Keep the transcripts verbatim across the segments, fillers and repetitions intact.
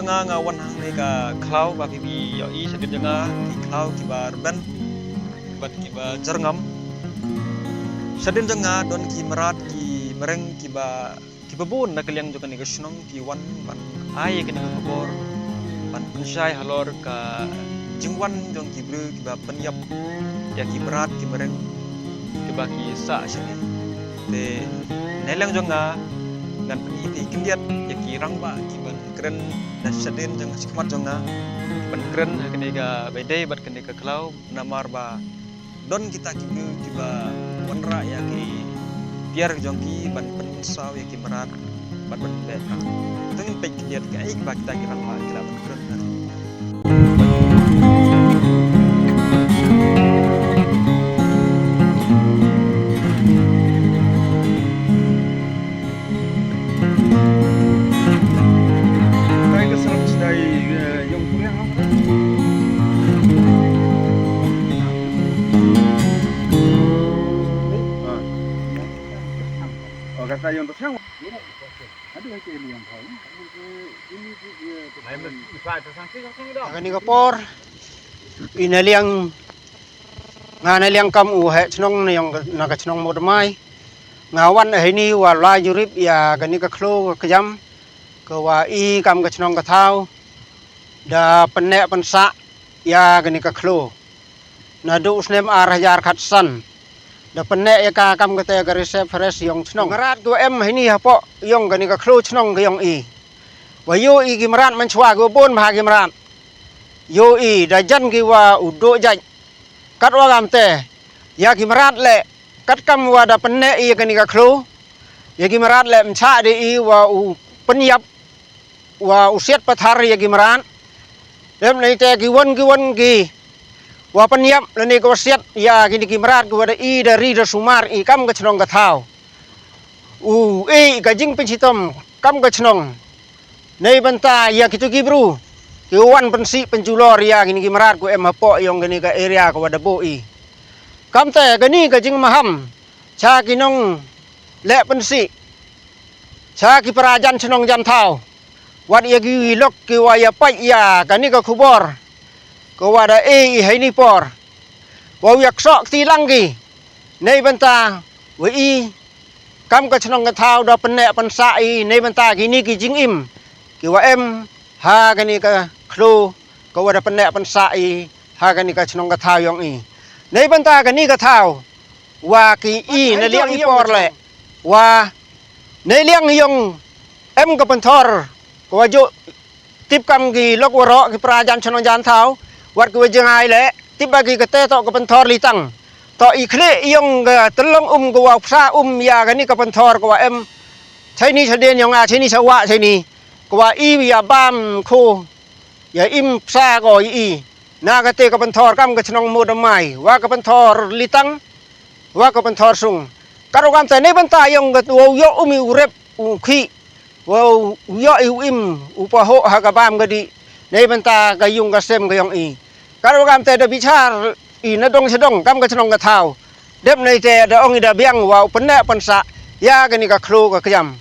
Nga, nga wan hangne ka khlaw, ba phi phi yoh i, shadien jong nga ki khlaw kiba rben bad kiba jyrngam. Shadien jong nga don ki mrad ki mreng kiba, kiba bun na ka liang jong kane ka shnong ki wan ban ai kane ka khubor, ban pynshai halor ka jingwan jong ki briew kiba pynyap ya ki mrad ki mreng kiba ki sah shane. Te na liang jong nga, ngan pyni te khyndiat ya ki rangbah kiban kren na shadien jong, shakhmat jong nga, kiban kren ha kane ka bai dei bad kane ka khlaw, namar ba don kita ki briew kiba wanrah ya ki tiar jong ki ban pynsaw ya ki mrad, ban ban beh ka. Te ngin peit khyndiat kaei kaba kita ki rangbah ki la ban kren. Kani ka por, i na liang, nga na liang kam u heh chnong na yong, na ka chnong Mawdamai. Nga wan heini wa lai jurip ya kani ka khlaw ka kjam, ka wa i kam ka chnong ka thaw da pynneh pynsah ya kani ka khlaw. Naduh u snem ar hajar khatsan da pynneh ya ka kam kata ka reserve forest yong chnong. Mrad ki wa em heini hapoh yong kani ka khlaw chnong ka yong i, wa yoh i ki mrad mynchwa ki wa bun bha ki mrad, yoh i da jan ki wa u duh jait. Katwa kamte, ya ki mrad le, katkam wa da pynneh i ya kani ka khlaw, ya ki mrad le mynchwa de i wa u pynyap, wa u siat pathar ya ki mrad. Dep neite ki wan, ki wan ki wa pynyap lane ki wa siat ya kini ki mrad ki wa da i da ri da sumar i kam ka chnong ka thaw. U e ka jingpynchitom kam ka chnong. Neibynta ya kitu ki bru ki wan pynsih pynjulor ya kini ki mrad ki wa em hapoh yong kani ka area ki wa da buh i. Kamte kani ka jingmaham cha ki nongleh pynsih, cha ki para jan chnong jan thaw, wat ya ki lok ki wa ya pait ya kani ka khubor ka wa da e i heini por, wa u ya ksoh kti lang ki. Neibynta wa i kam ka chnong ka thaw da pynneh pynsah i, neibynta kini ki jingim ki wa em ha kani ka khlaw ka wa da pynneh pynsah i ha kani ka chnong ka thaw yong i. Neibynta kani ka thaw wa ki i na liang i por le, wa na liang yong em ka pynthor ka wa ju tip kam ki lok waroh ki para jan chnong jan thaw, wat ki wa jngai le, tip ba ki kate toh ka pynthor litang. Toh i khlieh yong ka tyllong um ka wa psa um ya kani ka pynthor ka wa em chaini chadien yong nga, chaini chawa chaini, ka wa i ya bam khu ya im psa ko i i. Na kate ka pynthor kam ka chnong Mawdamai, wa ka pynthor litang, wa ka pynthor sung. Katwa kamte neibynta yong ka wa u yoh um i u rep u khih, wa u yoh i u im u pahoh ha ka bam ka dih, neibynta ka yung ka sem ka yong i. Katwa kamte da bichar i na dong cha dong kam ka chnong ka thaw. Dep neite da ong i da biang wa u pynneh pynsah ya kani ka khlaw ka kjam.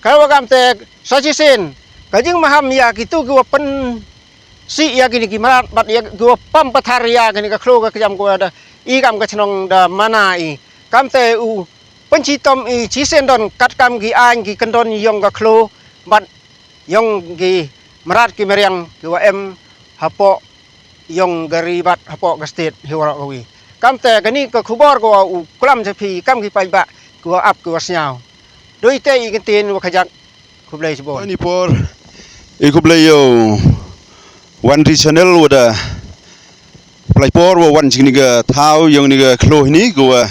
Katwa kamte sa chisien ka jingmaham ya kitu ki wa pynsih ya kini ki mrad bad ya ki wa pam pathar ya kani ka khlaw ka kjam ka wa da i kam ka chnong da mana i. Kamte u pynchitom i chisien don katkam ki aiñ ki kyndon yong ka khlaw bad yong ki mrad ki mariang ki wa em hapoh yong ka ri bad hapoh ka state hi waroh kawi. Kamte kani ka khubor ka wa u klam cha phi kam ki paidbah ki wa ap ki wa sñiaw. Doi te i ktien wa khajak. Khublei chibun. Ani por i khublei yow One Tree Channel wa da pynlait por wa wan chini ka thaw yong ni ka khlaw hini ka wa,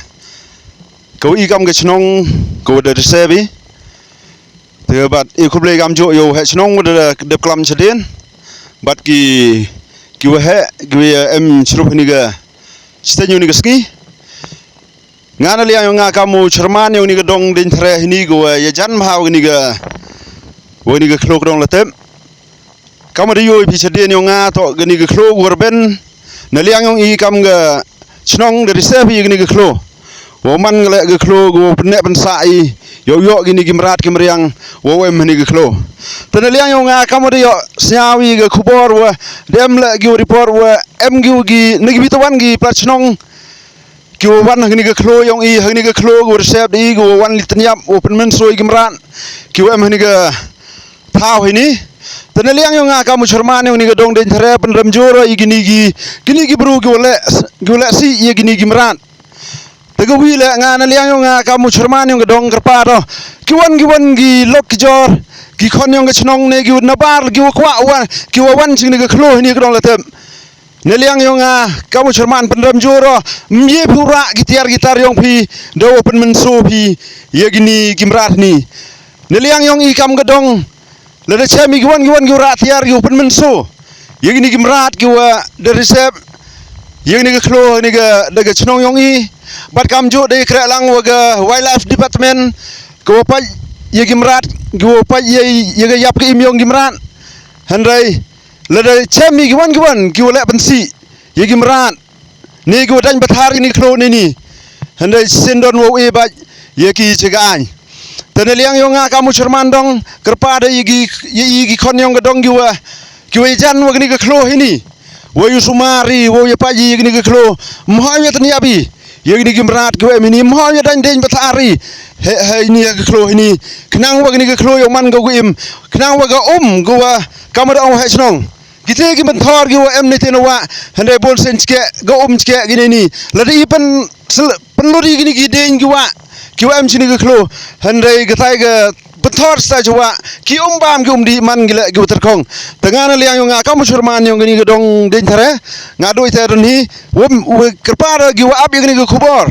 ka wa i kam ka chnong ka wa da reserve i. Te bad i khublei kam joh yow heh chnong wa da dep klam chadien bad ki, ki wa heh ki wa em chirup hini ka chiteng yong ni ka sngi. Nga na liang yong nga kam u chairman yong ni ka dong Deiñthre hini ka wa ya jan bha wa ni ka, wa ni ka khlaw ka dong Latep. Kam wa da yoh i phi chadien yong nga toh kani ka khlaw ka wa rben na liang yong i kam ka chnong da reserve i kani ka khlaw. Wa man ka le ka khlaw ka wa pynneh pynsah i yow yoh kini ki mrad ki mriang wow em hani ka khloo. Te na liang yong nga kam wa da yoh sñiaw i ka khubor wa da em leh ki wa report wa em ki wa ki na ki bitawan ki plat chnong ki wa wan hani ka khloo yong i, hani ka khloo ki wa da sep da i, ki wa wan li tynyap wow pynmynsaw i ki mrad ki wa em hani ka thaw hini. Te na liang yong nga kam u chairman yong kani ka dong deiñ thare pynrem jur i kini ki, kini ki bru ki wa leh, ki wa leh sih ya kini ki mrad. Te ka wi leh nga na liang yong nga kam u chairman yong ka dong kyrpad o ki wan, ki wan ki lok ki jor, ki khon yong ka chnong ne ki wa nabar ki wa kwah wan, ki wa wan chini ka khloo hini ka dong Latep. Na liang yong nga kam u chairman pynrem jur o, ym ye phi u rah ki tiar ki tar yong phi da wow pynmynsaw phi ya kini ki mrad hini. Na liang yong i kam ka dong, lada chem i ki wan ki wan ki wa rah tiar ki wa pynmynsaw ya kini ki mrad ki wa da sep ya kini ka khloo, kini ka, da ka chnong yong i. Bad kamjooh da i kreh lang wa ka Wildlife Department ka wa pait ya ki mrad, ki wa pait ya, ya ka yap ka im yong ki mrad. Hynrei lada chem i ki wan ki wan ki wa leh pynsih ya ki mrad ne ki wa daiñ pathar kini ka khloo neini, hynrei syndon wow e bait ya ki cha ka aiñ. Te na liang yong nga kam u chairman dong kyrpad da ya ki, ya i ki khon yong ka dong ki wa, ki wa yajan wa kani ka khloo hini, wow ya sumar i, wow ya pait i ya kani ka khloo. Ym hoi ya tynyap i ya kini ki mrad ki wa em hini, ym hoi ya daiñ deiñ pathar i he, heini ya ka khloo hini. Khnang wa kani ka khloo yow man ka wa im, khnang wa ka um ka wa kam da ong wa heh chnong. Kite ki pynthor ki wa em neite na wa, hynrei boon sien chkeh ka um chkeh kini ni. Lada i pyn, sel, pynlut i kini ki deiñ ki wa, ki wa em chini ka khloo, hynrei katai ka pynthor sa cha wa ki um bam ki um dih man ki leh ki wa tyrkhong. Te nga na liang yong nga kam u chairman yong kani ka dong deiñ thare, nga dooh i te don hi, wa, wa kyrpad da ki wa ap ya kani ka khubor,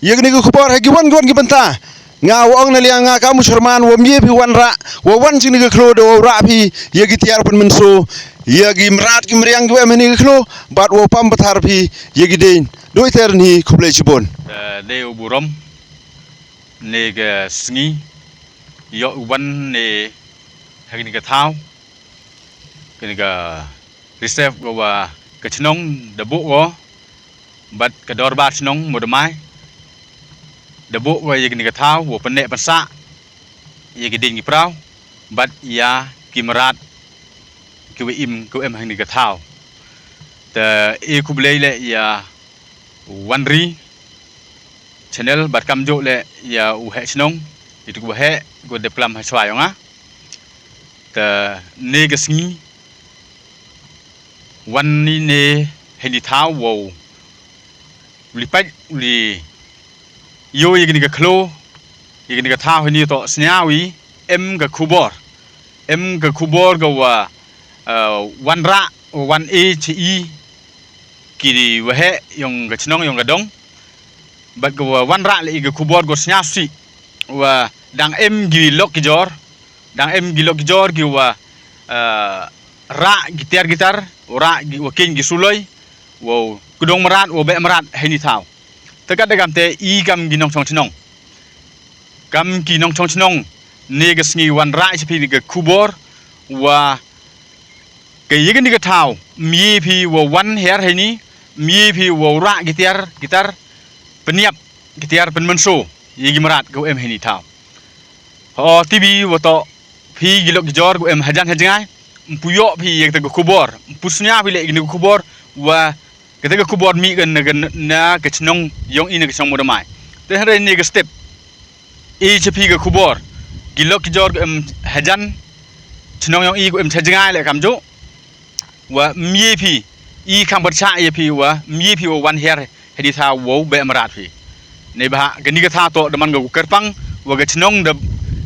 ya kani ka khubor ha ki wan ki wan ki bynta. Nga wa ong na liang nga kam u chairman wa ym ye phi wan rah, wa wan chini ka khloo da wow rah phi ya ki tiar pynmynsaw ya ki mrad ki mriang ki wa em hani ka khloo, bad wow pam pathar phi ya ki deiñ. Dooh i te don hi, khublei chiboon. Eh, dei u burom ne ka sngi yow wan ne ha kani ka thaw, kani ka reserve ka wa ka chnong da booh ko, bad ka dorbar chnong Moodymmai da booh ko ya kani ka thaw wow pynneh pynsah ya ki deiñ ki praw bad ya ki mrad ki wa im, ki wa em hani ka thaw. Te e khublei leh ya Wanri Channel bad kamjooh leh ya u heh chnong, itu ki wa heh, ki wa dep klam ha chwa yong nga. Te ne ka sngi wan i ne hani thaw wow li pait, li yoh ya kani ka khloo, ya kani ka thaw hini, toh sñiaw i em ka khubor, em ka khubor ka wa, eh, wan rah, wa wan e cha i ki wa heh yong ka chnong yong ka dong. Bad ka wa wan rah leh i ka khubor ka sñiaw sih wa dang em ki lok ki jor, dang em ki lok ki jor ki wa, eh, rah ki tiar ki tar, wa rah ki, wa kieñ ki suloi, wow kdong mrad, wow beh mrad hani thaw. Te kat da kam te i kam ki nongchong chnong, kam ki nongchong chnong, ne ka sngi wan rah i cha phi ni ka khubor wa ka ya kani ka thaw ym ye phi wow wan hiar hani, ym ye phi wow rah ki tiar ki tar, pynyap ki tiar pynmynsaw ya ki mrad ki wa em hani thaw. Ho, te phi wa toh phi ki lok ki jor ki wa em hajan ha jngai, ym pu yoh phi ya kata ka khubor, ym pu sñiaw phi leh kani ka khubor wa kata ka khubor mih ka na, na, na ka chnong yong i, na ka chnong Moodymmai. Te hynrei ne ka step i cha phi ka khubor, ki lok ki jor ki wa em hajan chnong yong i, ki wa em ha jngai leh kamjooh, wa ym ye phi, i khang pyrchah ya phi wa ym ye phi wow wan hiar hani thaw wow beh mrad phi. Neibhah kani ka thaw toh da man ka wa kyrpang, wa ka chnong da,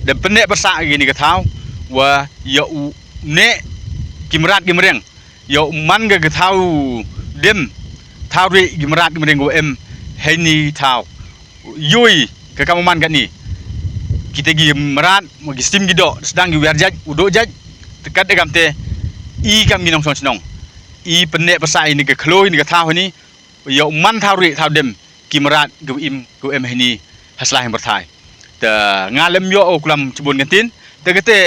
da pynneh pynsah kani ka thaw wa yow neh ki mrad ki mriang, yow man ka ka thaw dem, thaw rieh ki mrad ki mriang ki wa em hani thaw. Yoh i ka kam wa man katni, kite ki mrad, wa ki stim ki doh, sdang ki wiar jait, u doh jait. Te kat da kam te i kam ki nongchong chnong, i pynneh pynsah i ni ka khloo, i ni ka thaw hani, yow man thaw rieh thaw dem ki mrad ki wa im, ki wa em hani ha sla hi pyrthai. Te nga lem yoh u klam chiboon ka ktien, te kate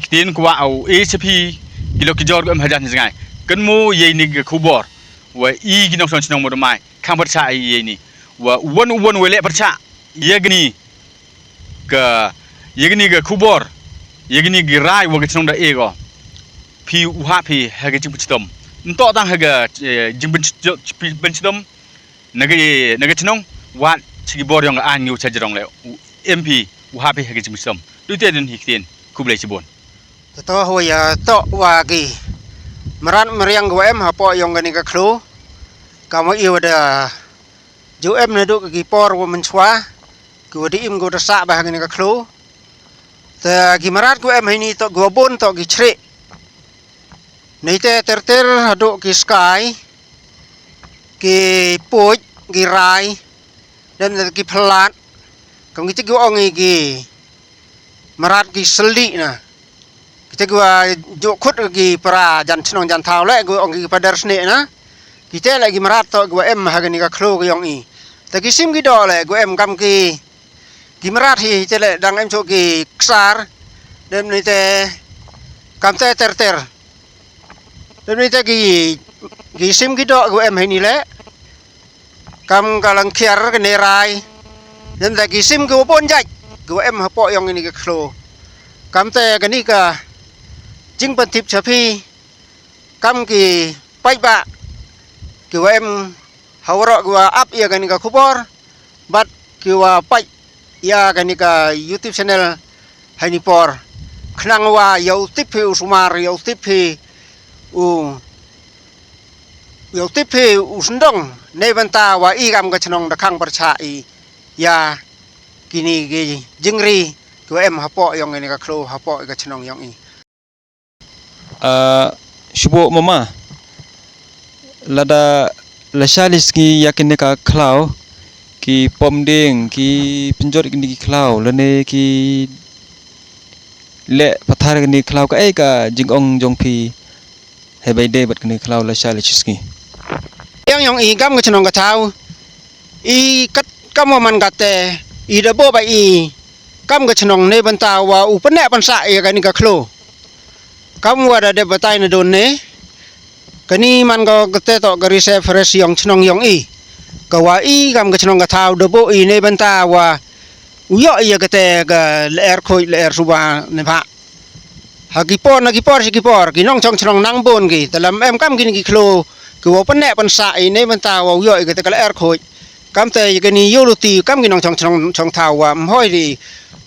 ktien kwah u e cha phi ki lok ki jor ki wa em hajan ha jngai. Kynmaw ya i ni ka khubor, wa i ki nongchong chnong Moodymmai khang pyrchah ya i ni, wa uwon uwon wa leh pyrchah ya kani Ka, ya kani ka khubor, ya kani ki rai wa ka chnong da e ko. Phi u hap phi ha ka jingpynchitom. Ym toh tang ha ka, eh, jingpynchitom. Na ka, na ka chnong, wat chi ki bor yong ka aiñ ngi u cha jrong le. U em phi, u hap phi ha ka jingpynchitom. Du te dun hi ktien, khublei chibun. Te to hoi ya toh wa ki mrad mriang ki wa em hapoh yong kani ka khloo. Kam wa i wa da ju em na du ki por wa mynchwa, ki wa da im ki wa da sah bha ha kani ka khloo. Te ki mrad ki wa em heini toh ki wa bun toh ki chri. Neite ter ter haduh ki skai, ki puit, ki rai, dang ki phalat, kam kite ki wa ong i ki mrad ki syldi na. Kite ki wa ju khut ki para jan chnong jan thaw le, ki wa ong ki pader sne na. Kite le ki mrad toh ki wa em ha kani ka khloo ki yong i. Te ki sim ki doh le, ki wa em kam ki, ki mrad hi, hi te le dang em chooh ki ksar, dang neite kam te ter ter. Dang neite ki, ki sim ki doh ki wa em heini le. Kam ka langkhiar ka nerai. Dang te ki sim ki wa bun jait, ki wa em hapoh yong kani ka khloo. Kam te kani ka jingpyntip cha phi. Kam ki paidbah, ki wa em ha waroh ki wa ap ya kani ka khubor, bad ki wa pait ya kani ka YouTube channel heini por. Khnang wa yow tip phi u sumar, yow tip phi u, yow tip phi u sndong, neibynta wa i kam ka chnong da khang pyrchah i ya kini ki jingri, ki wa em hapoh yong kani ka khloo, hapoh ka chnong yong i. Ah, shubo mama. Lada la sha li sngi ya kani ka khlaw, ki pom dieng, ki pynjot kini ki khlaw, lane ki le pathar kini khlaw, ka ei ka jingong jong phi, hei bai de bad kini khlaw la sha li sngi. Yang yong i kam ka chnong ka thaw, i kat kam wa man kate, i da bo ba i kam ka chnong neibynta wa u pynneh pynsah ya kani ka khloo. Kam wa da dep batai na don ne. Kani man ko kate toh ka reserve forest yong chnong yong i. Ka wa i kam ka chnong ka thaw da bo i neibynta wa u yoh ya kate ka leer khooid leer suba ne bha. Ha ki por na ki por chi ki por, ki nongchong chnong nang bun ki, te lam em kam kini ki khloo, ki wa pynneh pynsah i neibynta wa u yoh i kate ka leer khooid. Kam te ya kani yoh luti kam ki nongchong chnong chong thaw wa ym hoi di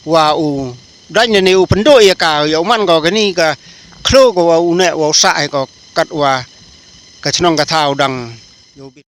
wa u dang ne u pynduh ya ka, yow man ko kani ka khloo ko wa u neh wa u sah ko kat wa ka chnong ka thaw dang yoh bit.